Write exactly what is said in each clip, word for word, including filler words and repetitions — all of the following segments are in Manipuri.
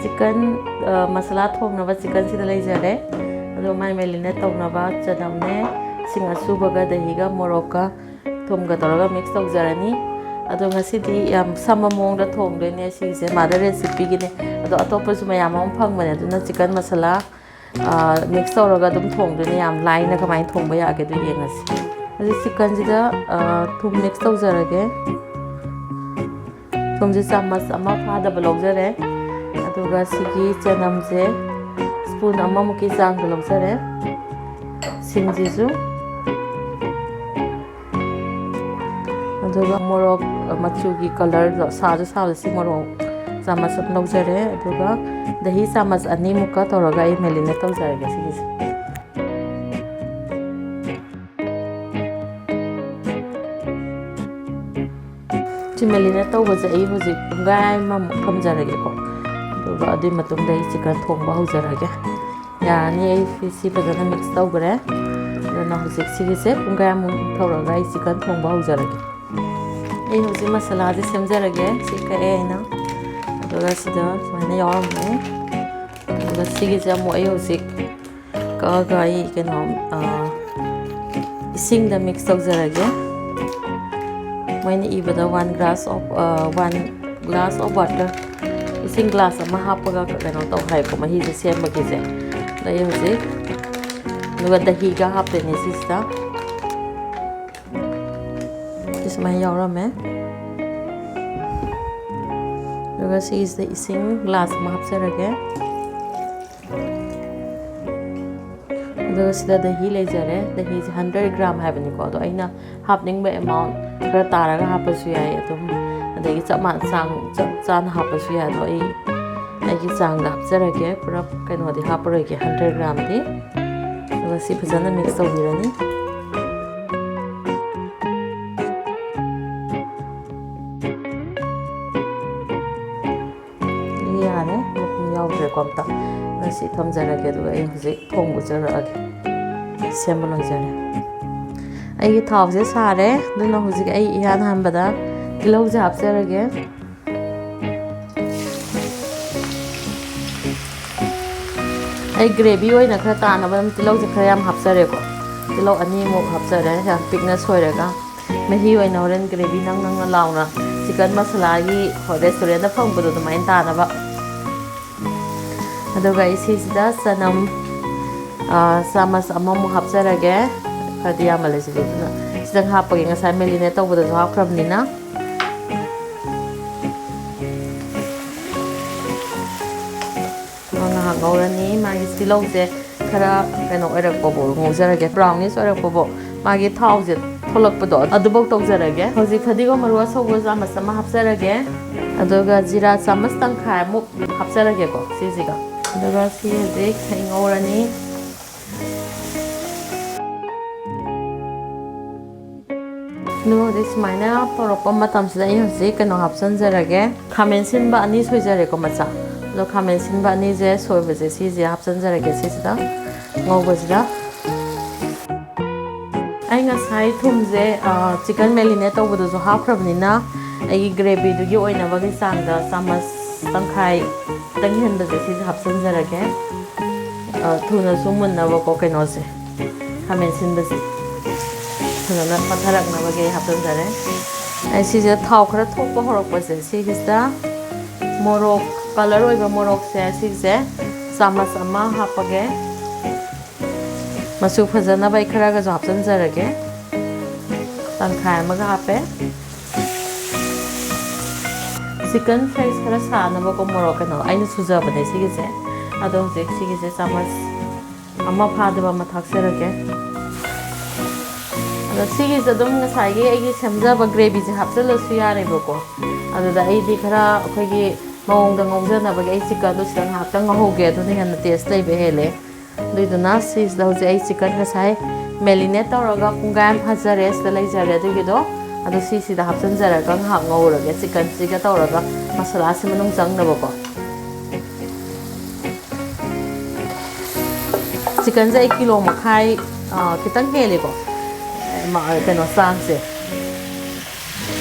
Chicken, ꯑ, masala ꯊꯣꯡꯅꯕ chickenꯁꯤꯗ ꯂꯩꯖꯔꯦ꯫ ꯑꯗꯣ ꯃꯥꯏ marinate ꯇꯧꯅꯕ ꯆꯅꯝꯅꯦ, ꯁꯤꯡ ꯑꯁꯨꯕꯒ, ꯗꯍꯤꯒ, ꯃꯣꯔꯣꯛꯀ, ꯊꯨꯝꯒ ꯇꯧꯔꯒ mix ꯇꯧꯖꯔꯅꯤ꯫ ꯑꯗꯣ ꯉꯁꯤꯗꯤ ꯌꯥꯝ ꯁꯝꯕ ꯃꯑꯣꯡꯗ ꯊꯣꯡꯗꯣꯏꯅꯦ ꯁꯤꯒꯤꯁꯦ, mother recipeꯒꯤꯅꯦ꯫ ꯑꯗꯣ ꯑꯇꯣꯞꯄꯁꯨ ꯃꯌꯥꯝ ꯑꯃ ꯐꯪꯕꯅꯦ, ꯑꯗꯨꯅ chicken masala, ꯑ, mix ꯇꯧꯔꯒ ꯑꯗꯨꯝ ꯊꯣꯡꯗꯣꯏꯅꯦ꯫ ꯌꯥꯝ ꯂꯥꯏꯅ ꯀꯃꯥꯏꯅ ꯊꯣꯡꯕ ꯌꯥꯒꯦꯗꯣ ꯌꯦꯡꯉꯁꯤ꯫ ꯍꯧꯖꯤꯛ chickenꯁꯤꯗ, ꯑ, ꯊꯨꯝ mix ꯇꯧꯖꯔꯒꯦ꯫ ꯊꯨꯝꯁꯦ ꯆꯥꯃꯁ ꯑꯃ ꯐꯥꯗꯕ ꯂꯧꯖꯔꯦ꯫ ꯑꯗꯨꯒ ꯁꯤꯒꯤ ꯆꯅꯝꯁꯦ spoon ꯑꯃꯃꯨꯛꯀꯤ ꯆꯥꯡꯗ ꯂꯧꯖꯔꯦ꯫ ꯁꯤꯡꯁꯤꯁꯨ, ꯑꯗꯨꯒ ꯃꯣꯔꯣꯛ ꯃꯆꯨꯒꯤ colourꯗꯣ, ꯁꯥꯁꯨ ꯁꯥꯕ ꯁꯤ ꯃꯣꯔꯣꯛ ꯆꯥꯃꯁ ꯑꯃ ꯂꯧꯖꯔꯦ꯫ ꯑꯗꯨꯒ ꯗꯍꯤ ꯆꯥꯃꯁ ꯑꯅꯤꯃꯨꯛꯀ ꯇꯧꯔꯒ ꯑꯩ marinate ꯇꯧꯖꯔꯒꯦ ꯁꯤꯒꯤꯁꯦ꯫ ꯁꯤ marinate ꯇꯧꯕꯁꯦ ꯑꯩ ꯍꯧꯖꯤꯛ ꯄꯨꯡꯈꯥꯏ ꯑꯃꯃꯨꯛ ꯊꯝꯖꯔꯒꯦꯀꯣ꯫ ꯑꯗꯨꯒ ꯑꯗꯨꯒꯤ ꯃꯇꯨꯡꯗ ꯑꯩ chicken ꯊꯣꯡꯕ ꯍꯧꯖꯔꯒꯦ꯫ ꯌꯥꯔꯅꯤ, ꯑꯩ ꯁꯤ, ꯁꯤ ꯐꯖꯅ mix ꯇꯧꯈ꯭ꯔꯦ꯫ ꯑꯗꯨꯅ ꯍꯧꯖꯤꯛ ꯁꯤꯒꯤꯁꯦ ꯄꯨꯡꯈꯥꯏꯃꯨꯛ ꯊꯧꯔꯒ ꯑꯩ chicken ꯊꯣꯡꯕ ꯍꯧꯖꯔꯒꯦ꯫ ꯑꯩ ꯍꯧꯖꯤꯛ masalaꯁꯦ ꯁꯦꯝꯖꯔꯒꯦ꯫ ꯁꯤ ꯀꯛꯑꯦ ꯑꯩꯅ꯫ ꯑꯗꯨꯒ ꯁꯤꯗ ꯁꯨꯃꯥꯏꯅ ꯌꯥꯎꯔꯝꯃꯦ꯫ ꯑꯗꯨꯒ ꯁꯤꯒꯤꯁꯦ ꯑꯃꯨꯛ ꯑꯩ ꯍꯧꯖꯤꯛ ꯀꯛꯑꯒ ꯑꯩ ꯀꯩꯅꯣ, ꯑ, ꯏꯁꯤꯡꯗ mix ꯇꯧꯖꯔꯒꯦ꯫ ꯃꯣꯏꯅ ꯏꯕꯗ one glass of, ꯑ, one glass of water, ꯏꯁꯤꯡ glass ꯑꯃ ꯍꯥꯞꯄꯒ ꯀꯩꯅꯣ ꯇꯧ ꯍꯥꯏꯀꯣ, ꯃꯍꯤꯁꯦ ꯁꯦꯝꯕꯒꯤꯁꯦ꯫ ꯑꯗ ꯑꯩ ꯍꯧꯖꯤꯛ, ꯑꯗꯨꯒ ꯗꯍꯤꯒ ꯍꯥꯞꯇꯣꯏꯅꯦ ꯁꯤꯁꯤꯗ꯫ ꯁꯤ ꯁꯨꯃꯥꯏꯅ ꯌꯥꯎꯔꯝꯃꯦ꯫ ꯑꯗꯨꯒ ꯁꯤꯒꯤꯁꯤꯗ ꯏꯁꯤꯡ glass ꯑꯃ ꯍꯥꯞꯆꯔꯒꯦ꯫ ꯑꯗꯨꯒ ꯁꯤꯗ ꯗꯍꯤ ꯂꯩꯖꯔꯦ꯫ ꯗꯍꯤꯁꯦ hundred gram ꯍꯥꯏꯕꯅꯤꯀꯣ, ꯑꯗꯣ ꯑꯩꯅ ꯍꯥꯞꯅꯤꯡꯕ amount ꯈꯔ ꯇꯥꯔꯒ ꯍꯥꯞꯄꯁꯨ ꯌꯥꯏ ꯑꯗꯨꯝ, ꯑꯗꯒꯤ ꯆꯞ ꯃꯥꯟꯅ ꯆꯥꯡ ꯆꯞ ꯆꯥꯅ ꯍꯥꯞꯄꯁꯨ ꯌꯥꯏ꯫ ꯑꯗꯣ ꯑꯩ, ꯑꯩꯒꯤ ꯆꯥꯡꯗ ꯍꯥꯞꯆꯔꯒꯦ, ꯄꯨꯔꯥ ꯀꯩꯅꯣꯗꯤ ꯍꯥꯞꯄꯔꯣꯏꯒꯦ, hundred gramꯗꯤ꯫ ꯑꯗꯨꯒ ꯁꯤ ꯐꯖꯅ mix ꯇꯧꯕꯤꯔꯅꯤ꯫ ꯑꯗꯨ ꯌꯥꯔꯦ, ꯃꯈꯨꯝ ꯌꯥꯎꯗ꯭ꯔꯦꯀꯣ ꯑꯝꯇ꯫ ꯑꯗꯨꯅ ꯁꯤ ꯊꯝꯖꯔꯒꯦ, ꯑꯗꯨꯒ ꯑꯩ ꯍꯧꯖꯤꯛ ꯊꯣꯡꯕ ꯆꯠꯂꯛꯑꯒꯦ, ꯁꯦꯝꯕ ꯂꯣꯏꯖꯔꯦ꯫ ꯑꯩꯒꯤ ꯊꯥꯎꯁꯦ ꯁꯥꯔꯦ, ꯑꯗꯨꯅ ꯍꯧꯖꯤꯛ ꯑꯩ ꯏꯍꯥꯟ ꯍꯥꯟꯕꯗ ꯇꯤꯜꯍꯧꯁꯦ ꯍꯥꯞꯆꯔꯒꯦ꯫ ꯑꯩ gravy ꯑꯣꯏꯅ ꯈꯔ ꯇꯥꯅꯕ ꯑꯗꯨꯝ ꯇꯤꯜꯍꯧꯁꯦ ꯈꯔ ꯌꯥꯝ ꯍꯥꯞꯆꯔꯦꯀꯣ꯫ ꯇꯤꯜꯍꯧ ꯑꯅꯤꯃꯨꯛ ꯍꯥꯞꯆꯔꯦ, ꯌꯥꯝ ꯄꯤꯛꯅ ꯁꯣꯏꯔꯒ꯫ ꯃꯍꯤ ꯑꯣꯏꯅ ꯍꯣꯔꯦꯟ gravy ꯅꯪ ꯅꯪꯅ ꯂꯥꯎꯅ chicken ꯃꯁꯥꯂꯥꯒꯤ, ꯍꯣꯏ, restaurantꯗ ꯐꯪꯕꯗꯣ ꯑꯗꯨꯃꯥꯏꯅ ꯇꯥꯅꯕ꯫ ꯑꯗꯨꯒ ꯑꯩ ꯁꯤꯁꯤꯗ ꯆꯅꯝ, ꯑ, ꯆꯥꯃꯁ ꯑꯃꯃꯨꯛ ꯍꯥꯞꯆꯔꯒꯦ꯫ ꯈꯔꯗꯤ ꯌꯥꯝꯃꯜꯂꯦ ꯁꯤꯗꯤ, ꯑꯗꯨꯅ ꯈꯤꯇꯪ ꯍꯥꯞꯄꯒꯦ, ꯉꯁꯥꯏ marinate ꯇꯧꯕꯗꯁꯨ ꯍꯥꯞꯈ꯭ꯔꯕꯅꯤꯅ꯫ ꯑꯗꯨꯒ ꯉꯥꯏꯍꯥꯛ ꯉꯧꯔꯅꯤ꯫ ꯃꯥꯒꯤ ꯇꯤꯜꯍꯧꯁꯦ ꯈꯔ ꯀꯩꯅꯣ ꯑꯣꯏꯔꯛꯄꯕꯨ ꯉꯧꯖꯔꯒꯦ, brownish ꯑꯣꯏꯔꯛꯄꯕꯨ, ꯃꯥꯒꯤ ꯊꯥꯎꯁꯦ ꯊꯣꯛꯂꯛꯄꯗꯣ ꯑꯗꯨꯐꯥꯎ ꯇꯧꯖꯔꯒꯦ꯫ ꯍꯧꯖꯤꯛ ꯐꯗꯤꯒꯣꯝ ꯃꯔꯨ ꯑꯁꯧꯕ ꯆꯥꯃꯁ ꯑꯃ ꯍꯥꯞꯆꯔꯒꯦ, ꯑꯗꯨꯒ ꯖꯤꯔꯥ ꯆꯥꯃꯁ ꯇꯪꯈꯥꯏꯃꯨꯛ ꯍꯥꯞꯆꯔꯒꯦꯀꯣ ꯁꯤꯁꯤꯒ꯫ ꯑꯗꯨꯒ ꯁꯤ ꯍꯧꯖꯤꯛ ꯉꯧꯔꯅꯤ꯫ ꯑꯗꯨꯒ ꯍꯧꯖꯤꯛ ꯁꯨꯃꯥꯏꯅ ꯇꯧꯔꯛꯄ ꯃꯇꯝꯁꯤꯗ ꯑꯩ ꯍꯧꯖꯤꯛ ꯀꯩꯅꯣ ꯍꯥꯞꯆꯤꯟꯖꯔꯒꯦ, ꯈꯥꯃꯦꯟ ꯁꯤꯟꯕ ꯑꯅꯤ ꯁꯣꯏꯖꯔꯦꯀꯣ, ꯃꯆꯥ꯫ ꯑꯗꯣ ꯈꯥꯃꯦꯟ ꯁꯤꯟꯕ ꯑꯅꯤꯁꯦ ꯁꯣꯏꯕꯁꯦ ꯁꯤꯁꯦ ꯍꯥꯞꯆꯤꯟꯖꯔꯒꯦ ꯁꯤꯁꯤꯗ, ꯉꯧꯕꯁꯤꯗ꯫ ꯑꯩ ꯉꯁꯥꯏ ꯊꯨꯝꯁꯦ, ꯑ, chicken marinate ꯇꯧꯕꯗꯁꯨ ꯍꯥꯞꯈ꯭ꯔꯕꯅꯤꯅ, ꯑꯩꯒꯤ gravyꯗꯨꯒꯤ ꯑꯣꯏꯅꯕꯒꯤ ꯆꯥꯡꯗ ꯆꯥꯃꯁ ꯇꯪꯈꯥꯏ ꯈꯤꯇꯪ ꯍꯦꯟꯕꯁꯦ ꯁꯤꯁꯦ ꯍꯥꯞꯆꯤꯟꯖꯔꯒꯦ꯫ ꯑ, ꯊꯨꯅꯁꯨ ꯃꯨꯟꯅꯕꯀꯣ ꯀꯩꯅꯣꯁꯦ, ꯈꯥꯃꯦꯟ ꯁꯤꯟꯕꯁꯦ ꯐꯖꯅ ꯄꯠꯊꯔꯛꯅꯕꯒꯤ ꯑꯩ ꯍꯥꯞꯆꯤꯟꯖꯔꯦ꯫ ꯑꯩ ꯁꯤꯁꯦ ꯊꯥꯎ ꯈꯔ ꯊꯣꯛꯄ ꯍꯧꯔꯛꯄꯁꯦ ꯁꯤꯒꯤꯁꯤꯗ ꯃꯣꯔꯣꯛ, colour ꯑꯣꯏꯕ ꯃꯣꯔꯣꯛꯁꯦ ꯁꯤꯁꯦ ꯆꯥꯃꯁ ꯑꯃ ꯍꯥꯞꯄꯒꯦ꯫ ꯃꯆꯨ ꯐꯖꯅꯕ ꯑꯩ ꯈꯔꯒꯁꯨ ꯍꯥꯞꯆꯤꯟꯖꯔꯒꯦ꯫ ꯇꯪꯈꯥꯏ ꯑꯃꯒ ꯍꯥꯞꯄꯦ꯫ Chicken flakes ꯈꯔ ꯁꯥꯅꯕꯀꯣ ꯃꯣꯔꯣꯛ ꯀꯩꯅꯣ ꯑꯩꯅ ꯁꯨꯖꯕꯅꯦ ꯁꯤꯒꯤꯁꯦ꯫ ꯑꯗꯣ ꯍꯧꯖꯤꯛ ꯁꯤꯒꯤꯁꯦ ꯆꯥꯃꯁ ꯑꯃ ꯐꯥꯗꯕ ꯑꯃ ꯊꯥꯛꯆꯔꯒꯦ꯫ ꯑꯗꯣ ꯁꯤꯒꯤꯁꯦ ꯑꯗꯨꯝ ꯉꯁꯥꯏꯒꯤ ꯑꯩꯒꯤ ꯁꯦꯝꯖꯕ gravyꯁꯦ ꯍꯥꯞꯆꯤꯜꯂꯁꯨ ꯌꯥꯔꯦꯕꯀꯣ꯫ ꯑꯗꯨꯗ ꯑꯩꯗꯤ ꯈꯔ ꯑꯩꯈꯣꯏꯒꯤ ꯃꯑꯣꯡꯗ ꯉꯧꯖꯅꯕꯒꯤ ꯑꯩ chickenꯗꯣ ꯁꯤꯗ ꯉꯥꯏꯍꯥꯛꯇꯪ ꯉꯧꯍꯧꯒꯦ, ꯑꯗꯨꯅ ꯍꯦꯟꯅ taste ꯂꯩꯕ ꯍꯦꯜꯂꯦ꯫ ꯑꯗꯨꯏꯗꯨꯅ ꯁꯤꯁꯤꯗ ꯍꯧꯖꯤꯛ ꯑꯩ chicken ꯉꯁꯥꯏ marinate ꯇꯧꯔꯒ ꯄꯨꯡꯈꯥꯏ ꯑꯃ ꯐꯥꯖꯔꯦ, ꯁꯤꯗ ꯂꯩꯖꯔꯦ꯫ ꯑꯗꯨꯒꯤꯗꯣ ꯑꯗꯨ ꯁꯤꯁꯤꯗ ꯍꯥꯞꯆꯤꯟꯖꯔꯒ ꯉꯥꯏꯍꯥꯛ ꯉꯧꯔꯒꯦ꯫ Chickenꯁꯤꯒ ꯇꯧꯔꯒ ꯃꯁꯥꯂꯥꯁꯤ ꯃꯅꯨꯡ ꯆꯪꯅꯕꯀꯣ꯫ Chickenꯁꯦ ꯑꯩ ꯀꯤꯂꯣ ꯃꯈꯥꯏ, ꯑ, ꯈꯤꯇꯪ ꯍꯦꯜꯂꯦꯀꯣ, ꯃ-, ꯀꯩꯅꯣ, ꯆꯥꯡꯁꯦ꯫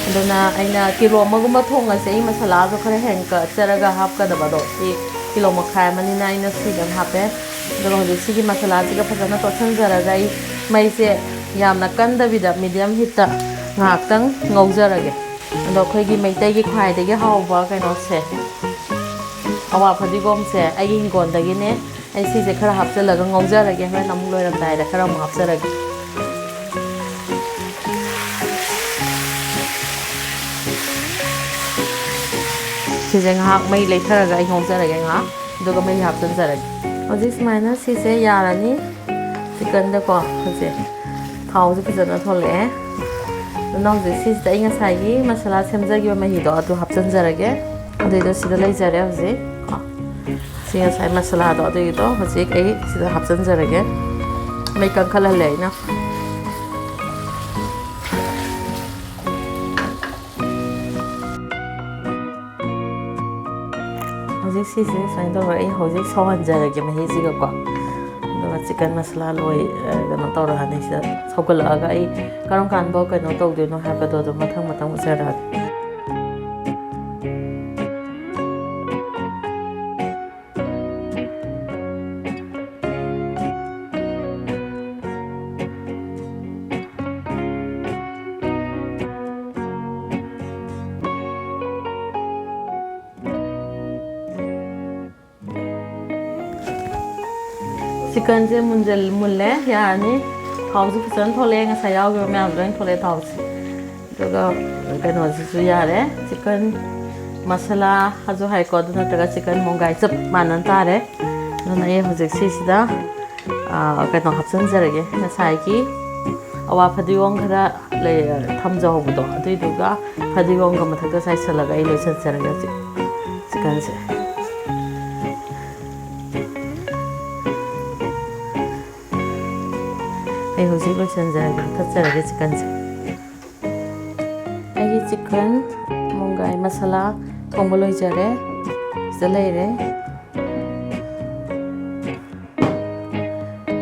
ꯑꯗꯨꯅ ꯑꯩꯅ ꯀꯤꯂꯣ ꯑꯃꯒꯨꯝꯕ ꯊꯣꯡꯉꯁꯦ, ꯑꯩ ꯃꯁꯥꯂꯥꯗꯣ ꯈꯔ ꯍꯦꯟꯀꯠꯆꯔꯒ ꯍꯥꯞꯀꯗꯕꯗꯣ, ꯁꯤ ꯀꯤꯂꯣ ꯃꯈꯥꯏ ꯑꯃꯅꯤꯅ ꯑꯩꯅ ꯁꯤꯗꯪ ꯍꯥꯞꯄꯦ꯫ ꯑꯗꯨꯒ ꯍꯧꯖꯤꯛ ꯁꯤꯒꯤ ꯃꯁꯥꯂꯥꯁꯤꯒ ꯐꯖꯅ ꯇꯣꯠꯁꯟꯖꯔꯒ ꯑꯩ ꯃꯩꯁꯦ ꯌꯥꯝꯅ ꯀꯟꯗꯕꯤꯗ medium heatꯇ ꯉꯥꯏꯍꯥꯛꯇꯪ ꯉꯧꯖꯔꯒꯦ꯫ ꯑꯗꯣ ꯑꯩꯈꯣꯏꯒꯤ ꯃꯩꯇꯩꯒꯤ ꯈ꯭ꯋꯥꯏꯗꯒꯤ ꯍꯥꯎꯕ ꯀꯩꯅꯣꯁꯦ, ꯑꯋꯥ ꯐꯗꯤꯒꯣꯝꯁꯦ ꯑꯩꯒꯤ ꯍꯤꯡꯒꯣꯜꯗꯒꯤꯅꯦ꯫ ꯑꯩ ꯁꯤꯁꯦ ꯈꯔ ꯍꯥꯞꯆꯤꯜꯂꯒ ꯉꯧꯖꯔꯒꯦ, ꯍꯣꯔꯦꯟ ꯑꯃꯨꯛ ꯂꯣꯏꯔꯝꯗꯥꯏꯗ ꯈꯔ ꯑꯃꯨꯛ ꯍꯥꯞꯆꯔꯒꯦ꯫ ꯁꯤꯁꯦ ꯉꯥꯏꯍꯥꯛ ꯃꯩ ꯂꯩꯊꯔꯒ ꯑꯩ ꯉꯧꯖꯔꯒꯦ ꯉꯥꯏꯍꯥꯛ, ꯑꯗꯨꯒ ꯃꯩ ꯍꯥꯞꯆꯤꯟꯖꯔꯒꯦ꯫ ꯍꯧꯖꯤꯛ ꯁꯨꯃꯥꯏꯅ ꯁꯤꯁꯦ ꯌꯥꯔꯅꯤ꯫ Chickenꯗꯀꯣ ꯍꯧꯖꯤꯛ ꯊꯥꯎꯁꯦ ꯐꯖꯅ ꯊꯣꯛꯂꯛꯑꯦ꯫ ꯑꯗꯨꯅ ꯍꯧꯖꯤꯛ ꯁꯤꯁꯤꯗ ꯑꯩ ꯉꯁꯥꯏꯒꯤ ꯃꯁꯥꯂꯥ ꯁꯦꯝꯖꯈꯤꯕ ꯃꯍꯤꯗꯣ ꯑꯗꯨ ꯍꯥꯞꯆꯤꯟꯖꯔꯒꯦ꯫ ꯑꯗꯨꯏꯗꯣ ꯁꯤꯗ ꯂꯩꯖꯔꯦ ꯍꯧꯖꯤꯛ ꯀꯣ꯫ ꯁꯤ ꯉꯁꯥꯏ ꯃꯁꯥꯂꯥꯗꯣ ꯑꯗꯨꯒꯤꯗꯣ ꯍꯧꯖꯤꯛ ꯑꯩ ꯁꯤꯗ ꯍꯥꯞꯆꯤꯟꯖꯔꯒꯦ꯫ ꯃꯩ ꯀꯟꯈꯠꯍꯜꯂꯦ ꯑꯩꯅ꯫ ꯍꯧꯖꯤꯛ ꯁꯤꯁꯦ ꯁꯨꯃꯥꯏꯅ ꯇꯧꯔꯒ ꯑꯩ ꯍꯧꯖꯤꯛ ꯁꯧꯍꯟꯖꯔꯒꯦ ꯃꯍꯤꯁꯤꯒꯀꯣ꯫ ꯑꯗꯨꯒ chicken ꯃꯁꯥꯂꯥ ꯂꯣꯏ, ꯑ, ꯀꯩꯅꯣ ꯇꯧꯔꯛꯑꯅꯤ ꯁꯤꯗ ꯁꯧꯒꯠꯂꯛꯑꯒ ꯑꯩ ꯀꯔꯝ ꯀꯥꯟꯗ ꯀꯩꯅꯣ ꯇꯧꯗꯣꯏꯅꯣ ꯍꯥꯏꯕꯗꯣ ꯑꯗꯨꯝ ꯃꯊꯪ ꯃꯊꯪ ꯎꯠꯆꯔꯛꯑꯒꯦ꯫ Chickenꯁꯦ ꯃꯨꯟꯖꯜ-, ꯃꯨꯜꯂꯦ, ꯌꯥꯔꯅꯤ꯫ ꯊꯥꯎꯁꯨ ꯐꯖꯅ ꯊꯣꯛꯂꯛꯑꯦ, ꯉꯁꯥꯏ ꯌꯥꯎꯈꯤꯕ ꯃꯌꯥꯝꯗꯣ ꯂꯣꯏꯅ ꯊꯣꯛꯂꯛꯑꯦ ꯊꯥꯎꯁꯦ꯫ ꯑꯗꯨꯒ ꯀꯩꯅꯣꯁꯤꯁꯨ ꯌꯥꯔꯦ, chicken ꯃꯁꯥꯂꯥꯁꯨ ꯍꯥꯏꯀꯣ, ꯑꯗꯨ ꯅꯠꯇ꯭ꯔꯒ chicken ꯃꯣꯡꯒꯥꯏ ꯆꯞ ꯃꯥꯟꯅ ꯇꯥꯔꯦ꯫ ꯑꯗꯨꯅ ꯑꯩ ꯍꯧꯖꯤꯛ ꯁꯤꯁꯤꯗ, ꯑꯥ, ꯀꯩꯅꯣ ꯍꯥꯞꯆꯤꯟꯖꯔꯒꯦ, ꯉꯁꯥꯏꯒꯤ ꯑꯋꯥ ꯐꯗꯤꯒꯣꯝ ꯈꯔ ꯂꯩ, ꯊꯝꯖꯍꯧꯕꯗꯣ, ꯑꯗꯨꯏꯗꯨꯒ ꯐꯗꯤꯒꯣꯝꯒ ꯃꯊꯛꯇ ꯆꯥꯏꯁꯤꯜꯂꯒ ꯑꯩ ꯂꯣꯏꯁꯤꯟꯖꯔꯒꯦ ꯍꯧꯖꯤꯛ chickenꯁꯦ꯫ ꯑꯩ ꯍꯧꯖꯤꯛ ꯂꯣꯏꯁꯤꯟꯖꯔꯒꯦ, ꯐꯨꯠꯆꯔꯒꯦ chickenꯁꯦ꯫ ꯑꯩꯒꯤ chicken ꯃꯣꯡꯒꯥꯏ ꯃꯁꯥꯂꯥ ꯊꯣꯡꯕ ꯂꯣꯏꯖꯔꯦ꯫ ꯁꯤꯗ ꯂꯩꯔꯦ꯫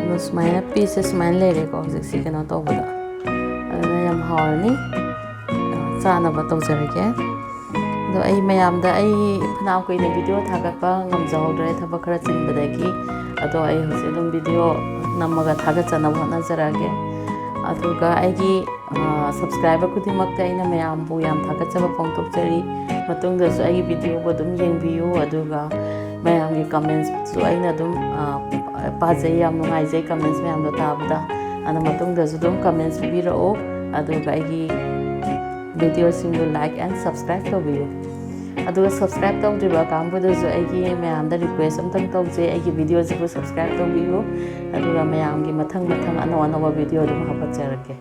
ꯑꯗꯣ ꯁꯨꯃꯥꯏꯅ pieceꯁꯦ ꯁꯨꯃꯥꯏꯅ ꯂꯩꯔꯦꯀꯣ ꯍꯧꯖꯤꯛꯁꯤ ꯀꯩꯅꯣ ꯇꯧꯕꯗ꯫ ꯑꯗꯨꯅ ꯌꯥꯝ ꯍꯥꯎꯔꯅꯤ꯫ ꯆꯥꯅꯕ ꯇꯧꯖꯔꯒꯦ꯫ ꯑꯗꯣ ꯑꯩ ꯃꯌꯥꯝꯗ, ꯑꯩ ꯐꯅꯌꯥꯝ ꯀꯨꯏꯅ ꯚꯤꯗꯤꯑꯣ ꯊꯥꯒꯠꯄ ꯉꯝꯖꯍꯧꯗ꯭ꯔꯦ, ꯊꯕꯛ ꯈꯔ ꯆꯤꯟꯕꯗꯒꯤ꯫ ꯑꯗꯣ ꯑꯩ ꯍꯧꯖꯤꯛ ꯑꯗꯨꯝ ꯚꯤꯗꯤꯑꯣ ꯅꯝꯃꯒ ꯊꯥꯒꯠꯆꯅꯕ ꯍꯣꯠꯅꯖꯔꯛꯑꯒꯦ꯫ ꯑꯗꯨꯒ ꯑꯩꯒꯤ ꯁꯕꯁꯀ꯭ꯔꯥꯏꯕꯔ ꯈꯨꯗꯤꯡꯃꯛꯇ ꯑꯩꯅ ꯃꯌꯥꯝꯕꯨ ꯌꯥꯝ ꯊꯥꯒꯠꯆꯕ ꯐꯣꯡꯗꯣꯛꯆꯔꯤ꯫ ꯃꯇꯨꯡꯗꯁꯨ ꯑꯩꯒꯤ ꯚꯤꯗꯤꯑꯣꯕꯨ ꯑꯗꯨꯝ ꯌꯦꯡꯕꯤꯌꯨ, ꯑꯗꯨꯒ ꯃꯌꯥꯝꯒꯤ ꯀꯃꯦꯟꯁꯁꯨ ꯑꯩꯅ ꯑꯗꯨꯝ ꯄꯥꯖꯩ, ꯌꯥꯝ ꯅꯨꯡꯉꯥꯏꯖꯩ ꯀꯃꯦꯟꯁ ꯃꯌꯥꯝꯗꯣ ꯇꯥꯕꯗ꯫ ꯑꯗꯨꯅ ꯃꯇꯨꯡꯗꯁꯨ ꯑꯗꯨꯝ ꯀꯃꯦꯟꯁ ꯄꯤꯕꯤꯔꯛꯎ, ꯑꯗꯨꯒ ꯑꯩꯒꯤ ꯚꯤꯗꯤꯑꯣꯁꯤꯡꯗꯨ like and subscribe ꯇꯧꯕꯤꯌꯨ꯫ ꯑꯗꯨꯒ ꯁꯕꯁꯀ꯭ꯔꯥꯏꯕ ꯇꯧꯗ꯭ꯔꯤꯕ ꯀꯥꯡꯕꯨꯗꯁꯨ ꯑꯩꯒꯤ ꯃꯌꯥꯝꯗ ꯔꯤꯀ꯭ꯋꯦꯁ ꯑꯝꯇꯪ ꯇꯧꯖꯩ, ꯑꯩꯒꯤ ꯚꯤꯗꯤꯑꯣꯁꯤꯕꯨ ꯁꯕꯁꯀ꯭ꯔꯥꯏꯕ ꯇꯧꯕꯤꯌꯨ, ꯑꯗꯨꯒ ꯃꯌꯥꯝꯒꯤ ꯃꯊꯪ ꯃꯊꯪ ꯑꯅꯧ ꯑꯅꯧꯕ ꯚꯤꯗꯤꯑꯣ ꯑꯗꯨꯝ ꯍꯥꯞꯀꯠꯆꯔꯛꯀꯦ꯫